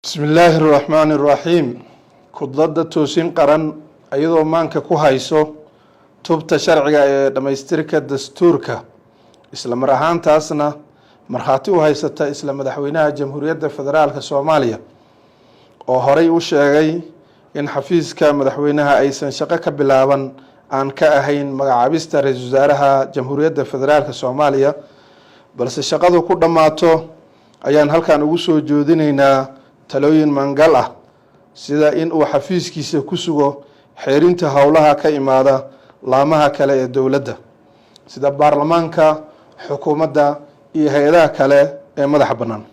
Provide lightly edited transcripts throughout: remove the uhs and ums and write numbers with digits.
Bismi illaahi araxmaani araxiim. Kudladda Toosin Qaran, iyadoo maanka ku hayso tubta sharciga ee dhammaystirka dastuurka, isla mar ahaantaasna markhaati u haysata isla Madaxweynaha Jamhuuriyadda Federaalka Soomaaliya oo horey u sheegay in xafiiska madaxweynaha aysan shaqo ka bilaaban aan ka ahayn magacaabista ra-iisul wasaaraha Jamhuuriyadda Federaalka Soomaaliya, balse shaqadu ku dhammaato, ayaan halkan ugu soo jeedinaynaa talooyin mangal ah, sida in uu xafiiskiisa ku sugo xeerinta howlaha ka imaada laamaha kale ee dowladda, sida baarlamaanka, xukuumadda iyo hay-adaha kale ee madaxa bannaan.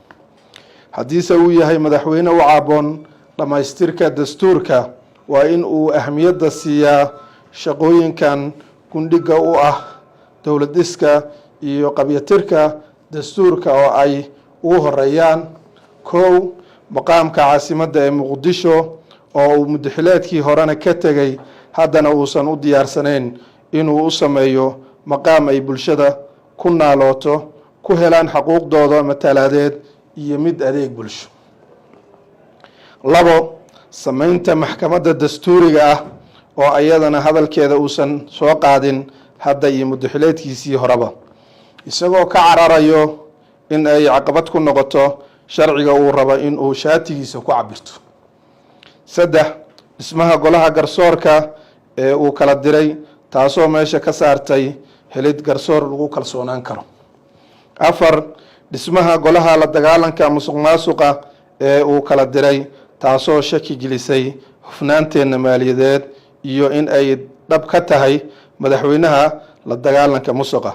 Haddiise uu yahay madaxweyne u caaboon dhammaystirka dastuurka, waa in uu ahmiyadda siiyaa shaqooyinkan gundhiga u ah dowlad dhiska iyo qabyatirka dastuurka, oo ay ugu horeeyaan: kow, maqaamka caasimadda ee Muqdisho oo uu muddaxileedkii horena ka tegay, haddana uusan u diyaarsanayn inuu u sameeyo maqaam ay bulshada ku naalooto, ku helaan xaquuqdooda matalaadeed iyo mid adeeg bulsho. Labo, sameynta maxkamadda dastuuriga ah oo iyadana hadalkeeda uusan soo qaadin hadda iyo muddaxileedkiisii horeba, isagoo ka cararayo in ay caqabad ku noqoto sharciga uu rabo in uu shaatigiisa ku cabirto. Saddex, dhismaha golaha garsoorka ee uu kala diray, taasoo meesha ka saartay helid garsoor lagu kalsoonaan karo. Afar, dhismaha golaha la dagaalanka musuq maasuqa ee uu kala diray, taasoo shaki gelisay hufnaanteenna maaliyadeed iyo in ay dhab ka tahay madaxweynaha la dagaalanka musuqa.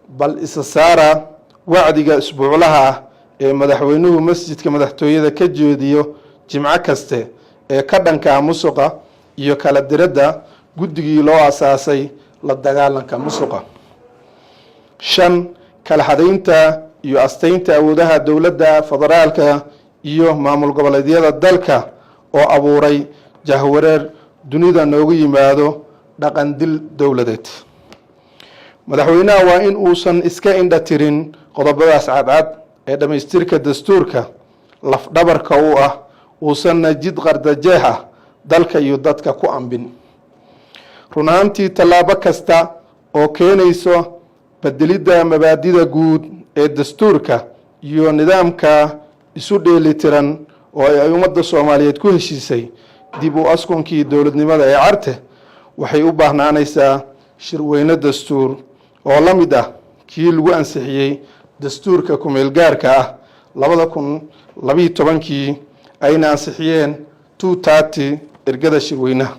Bal isa saara wacdiga isbuuclaha ah ee madaxweynuhu masjidka madaxtooyada ka jeediyo jimco kaste ee ka dhankaa musuqa iyo kala diradda guddigii loo asaasay la dagaalanka musuqa. Shan, kala xadaynta iyo astaynta awoodaha dowladda federaalka iyo maamul goboleedyada dalka oo abuuray jahwareer dunida noogu yimaado, dhaqan dil dowladeed. Madaxweynaha waa in uusan iska indha tirin qodobadaas cadcad ee dhammaystirka dastuurka lafdhabarka u ah, uusanna jid qardajeex ah dalka iyo dadka ku ambin. Run ahaantii, tallaabo kasta oo keenayso bedelidda mabaadida guud ee dastuurka iyo nidaamka isu dheelitiran oo ay ummadda Soomaaliyeed ku heshiisay dib u askunkii dowladnimada ee Carte, waxay u baahnaanaysaa shirweyne dastuur oo la mid ah kii lagu ansixiyey dastuurka kumeelgaarka ah 2012-kii, ayna ansixiyeen 230 ergada shirweynaha.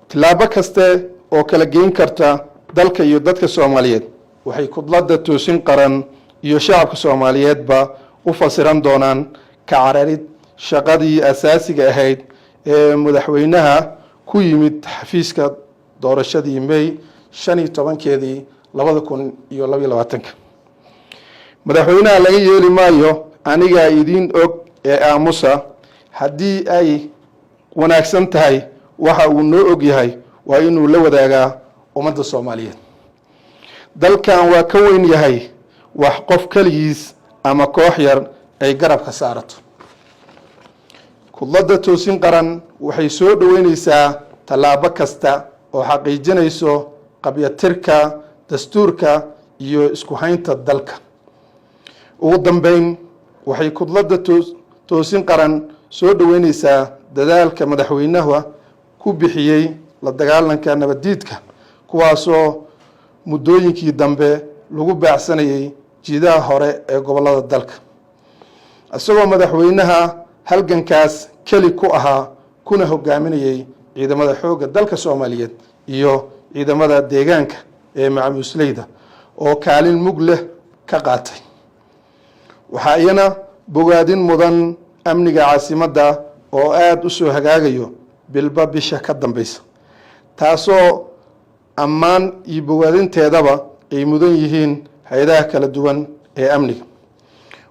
Tilaabo kaste oo kala geyn karta dalka iyo dadka Soomaaliyeed waxay Kudladda Toosin Qaran iyo shacabka Soomaaliyeedba u fasiran doonaan ka cararid shaqadii asaasiga ahayd ee madaxweynaha ku yimid xafiiska doorashadii May 15-keedii 2022-ka. Madaxweynaha laga yeeli maayo "anigaa idiin og ee aamusa". Haddii ay wanaagsan tahay waxa uu noo og yahay, waa inuu la wadaagaa ummadda Soomaaliyeed. Dalkan waa ka weyn yahay wax qof keligiis ama koox yar ay garabka saarato. Kudladda Toosin Qaran waxay soo dhoweyneysaa tallaabo kasta oo xaqiijinayso qabyatirka dastuurka iyo isku haynta dalka. Ugu dambeyn, waxay Kudladda Toosin Qaran soo dhoweyneysaa dadaalka madaxweynaha ku bixiyey la dagaalanka nabaddiidka, kuwaasoo muddooyinkii dambe lagu baacsanayay jiidaha hore ee gobollada dalka, isagoo madaxweynaha halgankaas keli ku ahaa, kuna hogaaminayay ciidamada xoogga dalka Soomaaliyeed iyo ciidamada deegaanka ee macamuusleyda oo kaalin mug leh ka qaatay. Waxaa iyana bogaadin mudan amniga caasimadda oo aada u soo hagaagayo bilba bisha ka dambeysa, taasoo ammaan iyo bogaadinteedaba ay mudan yihiin hay-adaha kala duwan ee amniga.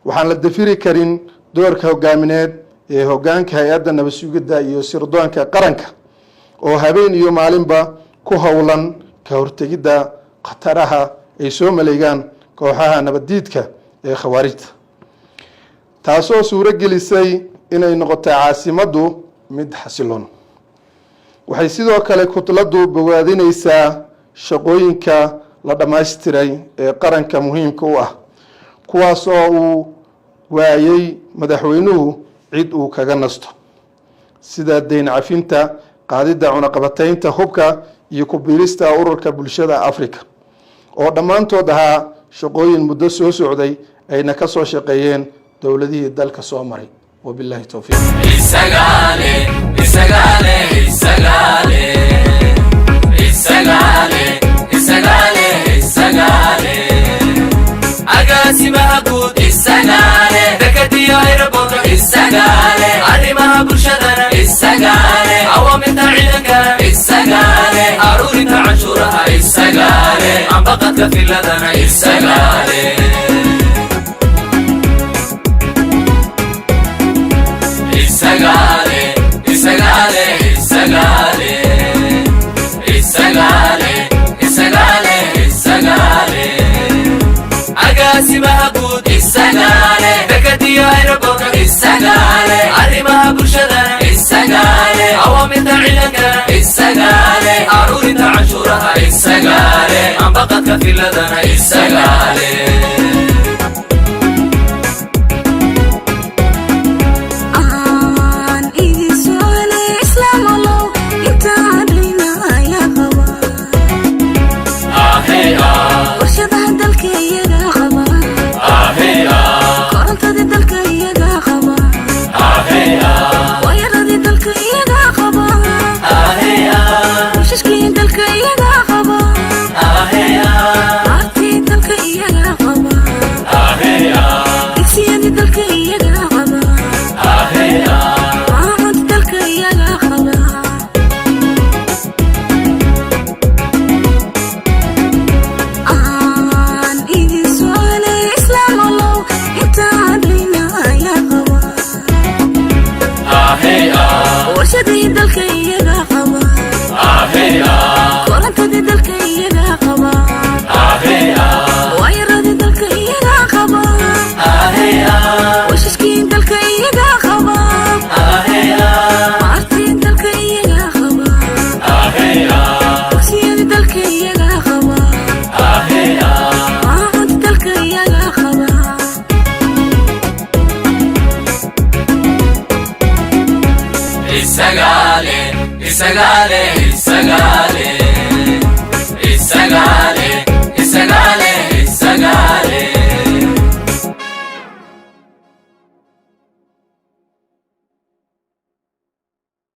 Waxaan la dafiri karin doorka hogaamineed ee hoggaanka hay-adda nabad sugidda iyo sirdoonka qaranka oo habeen iyo maalinba ku howlan ka hortegidda khataraha ay soo maleegaan kooxaha nabaddiidka ee khawaarijta. Taasoo suuro gelisay inay noqotay caasimaddu mid xasiloon. Waxay sidoo kale kutladdu bogaadinaysaa shaqooyinka la dhammaystiray ee qaranka muhiimka u ah, kuwaas oo uu waayey madaxweynuhu cid uu kaga nasto, sida deyn cafinta, qaadidda cunaqabataynta hubka iyo ku biirista Ururka Bulshada Africa, oo dhammaantood ahaa shaqooyin muddo soo socday, ayna ka soo shaqeeyeen dowladihii dalka soo maray. Wabillahi towfiiq. Isagaale, isagaale, isagaale, isagaale, isagaale, isagaale. Agaasimaha guud isagaale, dekadiyo airportka isagaale, arrimaha bulshadana isagaale, awaamirta ciidankana isagaale, aruurinta canshuuraha isagaale, ambaqadka filadana isagaale. Isagaale, isagaale, isagaale, isagaale, isagaale, isagaale. Agaasimaha guud isagaale, dekadiyo airportka isagaale, arrimaha bulshadana isagaale, awaamirta ciidankana isagaale, aruurinta canshuuraha isagaale, ambaqadka filadana isagaale. Aan idin su'aale, Islaam allow, intaan dhayna ayaa qaba. Ahey ah. Warshadaha dalka iyagaa qaba. Ahey ah. Korontadii dalka iyagaa qaba. Ahey ah. Waayaradii dalka iyagaa qaba. Ahey ah. Ruushashkii dalka iyagaa qaba. Ahey ah. Aartii dalka iyagaa qaba. Ahey ah. Digsiyadii dalka iyagaa qaba. Ahey ah. Maacunta dalka iyagaa qaba. Aan idin su'aale, Islaam allow, intaan dhayna ayaa qaba. Ahey ah. Warshadii dalka iyagaa qaba. Ahey ah. Korontadii dalka iyagaa qaba. Ahey ah. Waayaradii dalka iyagaa qaba. Ahey ah. Washashkii dalka iyagaa qaba. Ahey ah. Maartii dalka iyagaa qaba. Ahey ah. Dugsiyadii dalka iyagaa qaba. Ahey ah. Maacunta dalka iyagaa qaba. Isagaale, isagaale, isagaale.